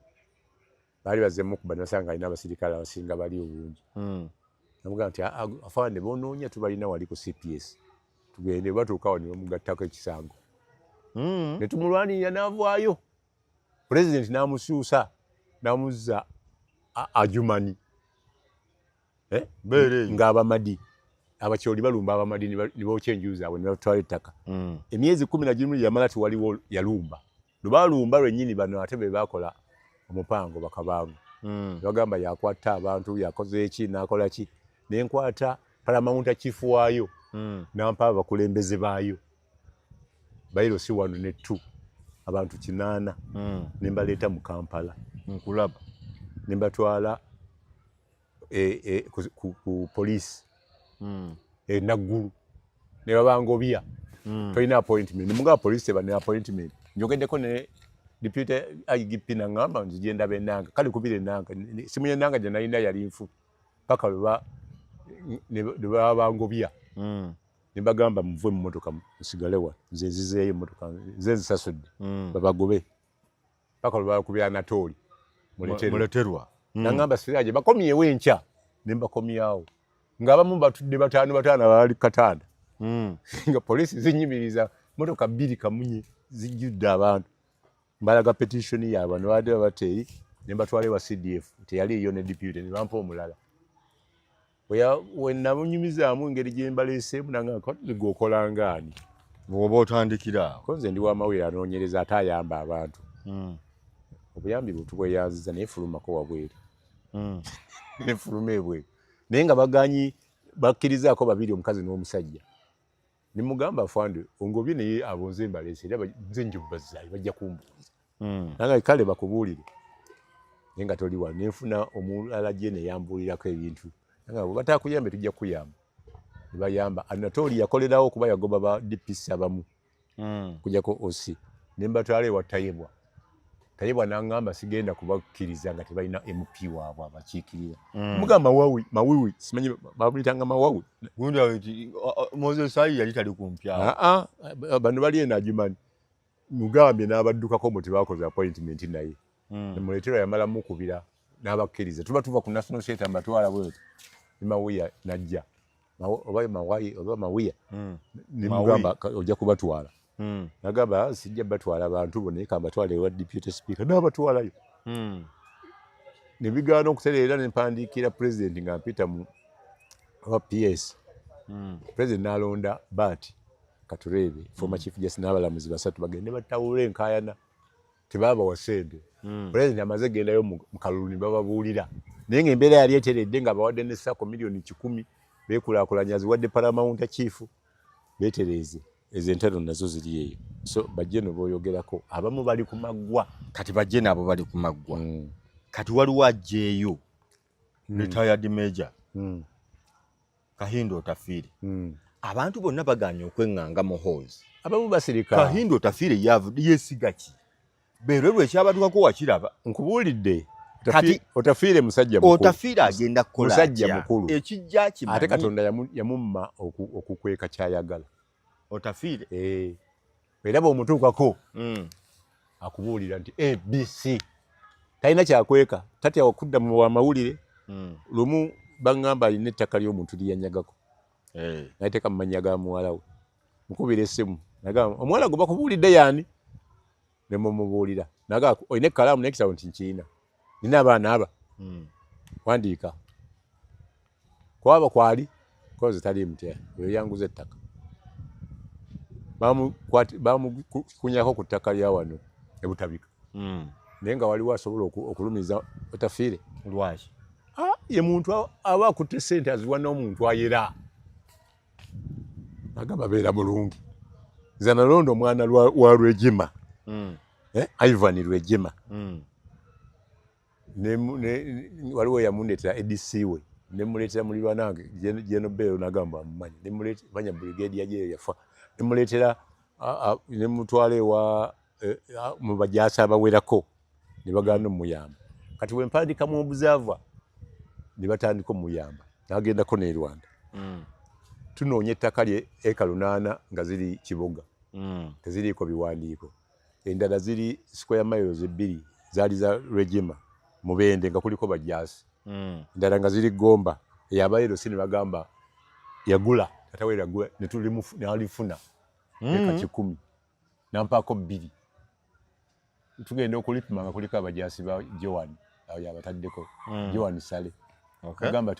baali bazze mukuba nasanga alina abasirikale abasinga bali obungi. Namugamba nti, "Ah, ah, afande bonoonya tubalina wali ku CPS, tugende." Batuuka awo ne bamugattako ekisango ne tumulwanirira n'avaayo. Pulezidenti n'amusuusa n'amuzza Adjumani. Eh? Beera eyo. Ng'abamadi Abakyoli balumba Abamadi ne bookya enju zaabwe ne batwala ettaka. Emyezi 11 yamala tewaliwo yalumba. Lwe balumba lwennyini bano ate be bakola omupango bakabangu. Bagamba yakwata abantu, yakoze eki, n'akola ki, nenkwata paramount chief waayo nampa abakulembeze baayo bairo si wano ne two, abantu 8 ne mbaleeta mu Kampala. Nkulaba. Ne mbatwala ku poliisi e Naggulu ne babangobya, tolina appointment. Nemugamba poliisi teba ne appointment. Njogeddeko ne deputy IGP naŋŋamba nzije ndaba Enanga. Kale kubira Enanga simu y'Enanga gye nalina yali nfu paka ne baba bangobya. Ne bagamba muve mu motoka musigale wano, nze nzizeeyo emotoka nze nzisasudde. Babagobe paka lwe bakubira Anatoli muletere. Muleterwa. Naŋŋamba Siraje bakomyewo enkya, ne mbakomyawo ng'abamu batudde bataano bataano abalali katanda nga poliisi zinyimiriza motoka bbiri kamunye zijjudde abantu. Mbalaga petition yaabwe ne babadde babateeri ne mbatwala ewa CDF, teyaliiyo ne deputy, ne bampa omulala. We namunyumizaamu engeri gye mbaleeseemu nanga gwe okola ngaani? Bw'oba otandikira awo. Ko nze ndi wamawulire anoonyereza ate ayamba abantu. Obuyambi bwe tubweyanziza, naye fulumako wabweru. Nefuluma ebweru, naye nga baganyi bakkirizaako babiri, omukazi n'omusajja. Nemugamba, "Afande ongobye, naye abo nze mbaleese era nze njubbazaayo bajja kumbuuza." Nanga kale bakubuulire, naye nga toli wano. Nenfuna omulala gye neyambuulirako ebintu, nanga bwe batakuyambe tujja kuyamba. Ne bayamba. Anatoli yakolerawo kuba yagoba ba DPC abamu kujjako OC, ne mbatwala ewa Tayebwa. Tayebwa n'aŋŋamba sigenda kubakkiriza nga tebalina MP waabwe abakiikirira. Mugamba Mawawi, Mawiwi, simanyi bamuyitanga Mawawi. Gundi awo nti, Moses Ayi yali tali kumpi awo. Aa, bano bali eno Adjumani, mugambye n'abaddukako mbu tebakoze appointment naye. Nemuleetera yamala mukubira n'abakkiriza. Tuba tuva ku National Theatre mbatwala bwetyo, ne Mawuya najja. Oba Mawayi oba Mawiya, nemugamba ojja kubatwala. Nagamba, "Sijja batwala bantu bo, naye kambatwale ewa deputy speaker." N'abatwalayo. Ne bigaana okutereera, ne mpandiikira president nga mpita mu oba PS. President n'alonda Bart Katureebe, former chief justice, n'abalamuzi basatu bagende batawule enkaayana. Tebabawa ssente. President amaze gendayo mu kalulu ne bababuulira, naye ng'embeera yali eteredde nga bawadde ne SACCO miliyoni 100 beekulaakulanya, aziwadde paramount chief beetereeze. Ezo entalo nazo ziri eyo, so bajje no boyogerako abamu bali ku maggwa. Kati bajje nabo bali ku maggwa. Kati waliwo ajjeeyo, retired major Kahinda Otafiire. Abantu bonna baganye okweŋŋanga Muhoozi. Abamu basirika. Kahinda Otafiire yeesiga ki? Berwe ekyabatukako wakiraba. Nkubuulidde. Kati Otafiire musajja mukulu. Otafiire agenda kukola Musajja atya? mukulu. Ekijja kimanyi. Ate Katonda yamumma okukweka kyayagala. Otafiire. Eh. Era bw'omutuukako akubuulira nti ABC, talina kyakweka, tatya okudda mu wamawulire. Lumu baŋŋamba alina ettaka ly'omuntu lyeyanyagako, nateeka mu mannya ga muwala we. Mukubira essimu, nagamba, "Omuwala gwe bakubuulidde yaani?" Ne mumubuulira. Nagamba, "Olina ekkalaamu n'ekitabo?" Nti, "Nkiina, nina abaana aba." "Wandiika kwaba kwali koze tali mutya oyo yanguza ettaka." Bamukunyako ku ttaka lya wano ebutabika, naye nga waliwo asobola okulumiza Otafiire. Lwaki? Ah, ye muntu aba akutte sente aziwa n'omuntu ayera, agamba beera mulungi. Nze nalonda omwana wa Rwejema, eh, Ivan Rwejema. Waliwo yamundeetera ADC we, nemuleetera mulirwana wange General Bell, nagamba amumanyi, manya brigadier gye yafa, nemuleetera, nemutwala ewa mu bajaasi abawerako, ne bagaana omuyamba. Kati bwe mpandiika mu Observer ne batandika omuyamba, n'agendako n'e Rwanda. Tunoonya ettaka lye eka 8 nga ziri Kiboga, teziriiko biwandiiko. Endala ziri square miles 2, zaali za Rwejema Mubende nga kuliko bajaasi. Endala nga ziri Gomba eyabayero si, ne bagamba yagula tata we yagula, ne alifuna eka 100, nampaako 2. Tugenda okulipima nga kuliko abajaasi ba Joan, awo yabataddeko. Joan Sale. Agamba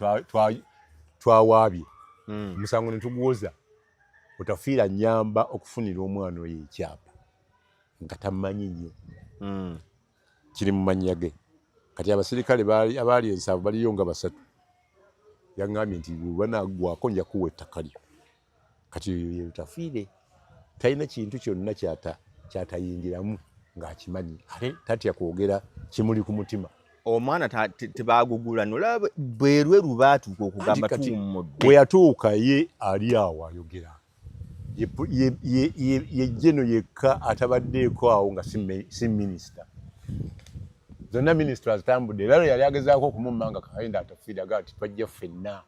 twawaabye omusango ne tuguwoza. Otafiira nyamba okufunira omwana oyo ekyapa nga tamanyi nnyo, kiri mu mannya ge. Kati abasirikale abaali ensanvu baliyo nga basatu. Yaŋŋambye nti bwe banaggwako nja kuwa ettaka lyo. Kati oyo ye Otafiire, talina kintu kyonna kyatayingiramu ng'akimanyi, ate tatya kwogera kimuli ku mutima. Omwana tebagugula nolaba bwerweru baatuuka okugamba Kati tuwummudde. Bwe yatuuka ye ali awo ayogera ye jeno yekka atabaddeeko awo nga si minisita. Zonna minisita azitambudde, era lwe yali agezaako okumumma nga Kahinda Otafiire agaa nti twajja ffenna,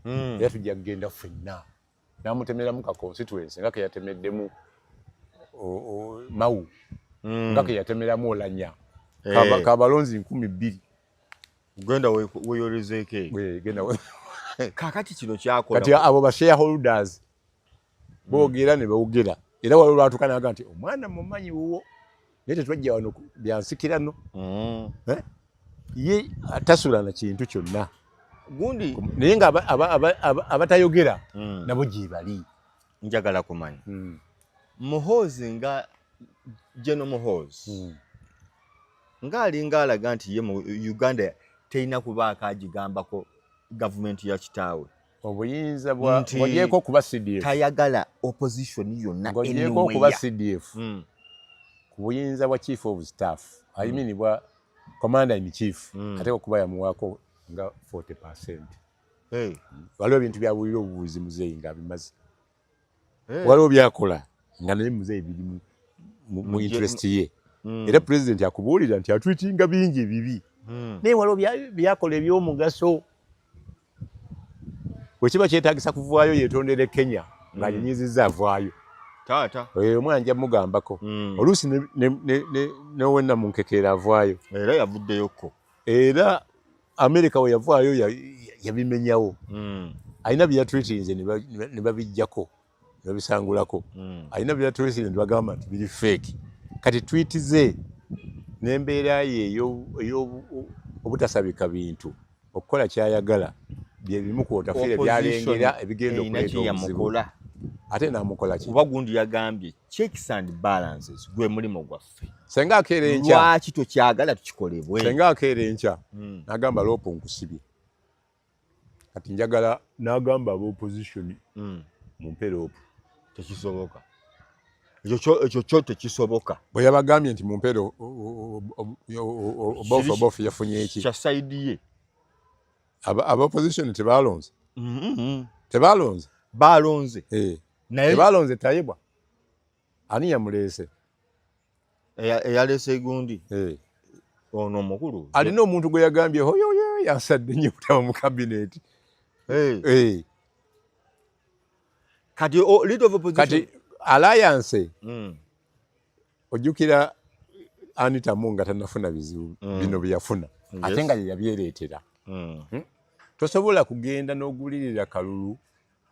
era tujja kugenda ffenna. N'amutemeramu ka constituency nga keyatemeddemu Mao, nga keyatemeramu Olanya. Kabalonzi 2000. Genda weyolezeeko eyo. Genda Kakati kino kyakola. Kati abo ba shareholders boogera ne boogera, era waliwo lwatuuka naga nti omwana mumanyi wuwo, naye tetwajja wano byansikirano. Eh? Ye tasula na kintu kyonna. Gundi. Naye nga abatayogera nabo gye bali. Njagala kumanya, Muhoozi nga General Muhoozi, ng'alinga alaga nti ye mu Uganda terina kubaako agigambako gavumenti ya kitaawe. Obuyinza bwa Nti ng'ogyeko okuba CDF, tayagala opposition yonna ng'ogyeko okuba anywhere. CDF, ku buyinza bwa chief of staff, I mean bwa commander in chief, ate okuba yamuwaako nga 40. Hey. Waliwo ebintu byabulira obubuuzi muzeeyi ng'abimaze. Hey. Waliwo byakola nga naye muzeeyi biri mu interest ye. Era president akubuulira nti atwitinga bingi ebibi, naye waliwo byakola ebyomugaso. Bwe kiba kyetaagisa kuvaayo yeetondere Kenya ng'anyinyiziza, avaayo. Taata. Oyo omwana nja mugambako. Oluusi nowenna munkekeera avaayo. Era yavuddeyokko. Era Amerika we yavaayo yabimenyawo. Alina byeyatweetinze ne babijjako ne babisangulako. Alina byeyatweetinze ne bagamba nti biri fake. Kati tweet ze n'embeera ye ey'obutasabika bintu, okukola kyayagala, bye bimu ku Otafiire byalengera ebigenda erina okuleeta obuzibu. Kyeyamukola. Ate n'amukola ki? Kuba gundi yagambye checks and balances gwe mulimu gwaffe. Senga akeera enkya Lwaki tokyagala tukikolebwe? Senga akeera enkya n'agamba, "LOP nkusibye, kati njagala," n'agamba aba opposition, "Mumpe LOP." Tekisoboka ekyo, kyo tekisoboka. Bwe yabagambye nti mumpe Oboth, Oboth yafunye eki? Kya side ye. Aba opposition tebalonze? Tebalonze? Balonze. Eh. Naye Tebalonze Tayebwa? Ani yamuleese? Eyaleese gundi. Eh. Ono omukulu. Alina omuntu gwe yagambye, "Oyoyo yansadde nnyo butaba mu cabinet." Eh. Eh. Kati leader of opposition. Kati alliance, ojjukira Anita Among nga tannafuna bizibu bino bye yafuna, ate nga ye yabyereetera. Tosobola kugenda n'ogulirira kalulu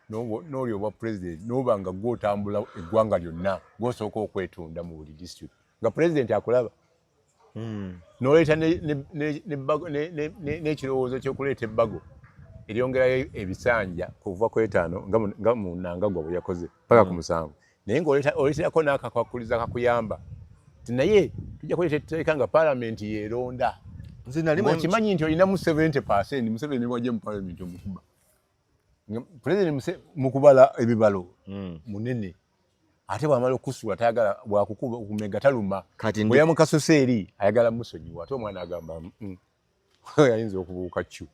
n'oli obwa president n'oba nga gw'otambula eggwanga lyonna, gw'osooka okwetunda mu buli district nga president akulaba, n'oleeta n'ekirowoozo ky'okuleeta ebbago eryongerayo ebisanja kuva ku 5 nga mu Mnangagwa bwe yakoze paka ku 7, naye ng'oleeterako n'akakwakuliza kakuyamba ti naye tujja kuleeta etteeka nga paalamenti yeeronda. Nze nali Ng'okimanyi nti olinamu 70%, Museveni wajja mu paalamenti omukuba. Nga President mu kubala ebibalo munene, ate bw'amala okusuula tayagala, bwakukuba okumega taluma. Kati Bwe yamukasuse eri ayagala musonyiwa, ate omwana agamba, ayinza okubuuka ccu."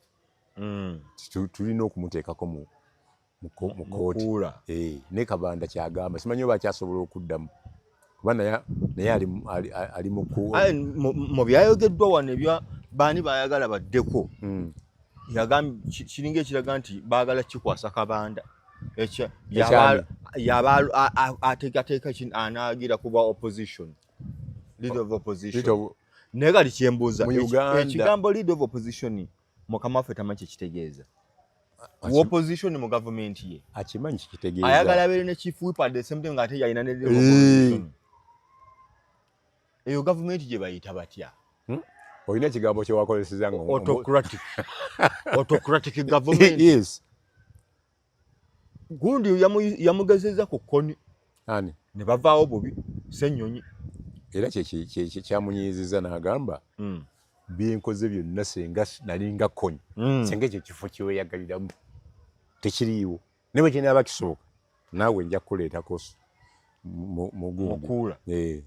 Tulina okumuteekako mu kooti. Mukuula. Eh, ne Kabanda kyagamba, simanyi oba akyasobola okuddamu kuba naye ali mu ku Aye, mu byayogeddwa wano ebya baani bayagala baddeko, yagambye kiringa ekiraga nti baagala kikwasa Kabanda. Ekyani? Yaba ateekateeka anaagira kuba opposition, leader of opposition. Leader of- Naye kati kyembuuza, Mu Uganda- ekigambo leader of opposition, mukama waffe tamanyi kyekitegeeza. Opposition mu gavumenti ye. Akimanyi kikitegeeza. Ayagala abeere ne chief whip, at the same time ng'ate yalina ne leader of opposition. Eyo gavumenti gye bayita batya? Olina ekigambo kyewakozeseza nga Autocratic government. Yes. Gundi yamugezeza ku Kony. Ani? Ne bavaawo bubi, Ssenyonyi. Era kyamunyiiziza n'agamba, "Byenkoze byonna, senga nalinga Kony, senga ekyo kifo kyeweyagaliramu tekiriiwo, naye bwe kinaaba kisoboka naawe nja kukuleetako mu gundi." Mukuula. Eh.